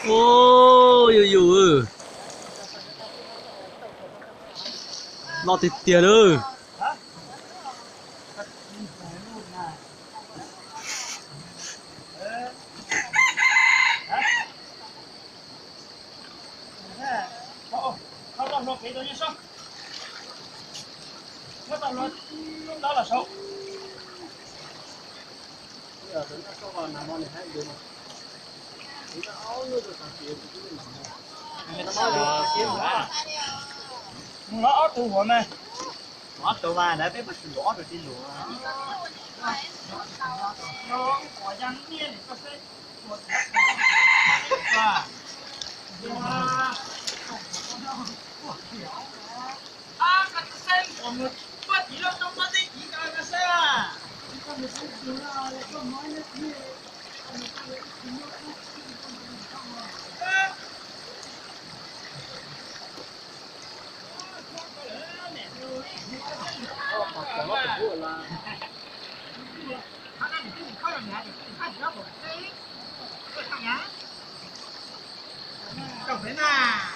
Ua, yus yus, loj tiag tiag lawm. Mus los ob tug huam mas. Ob tug mas na, peb puas tsis luam ob tug tsis luam. Rau pem na.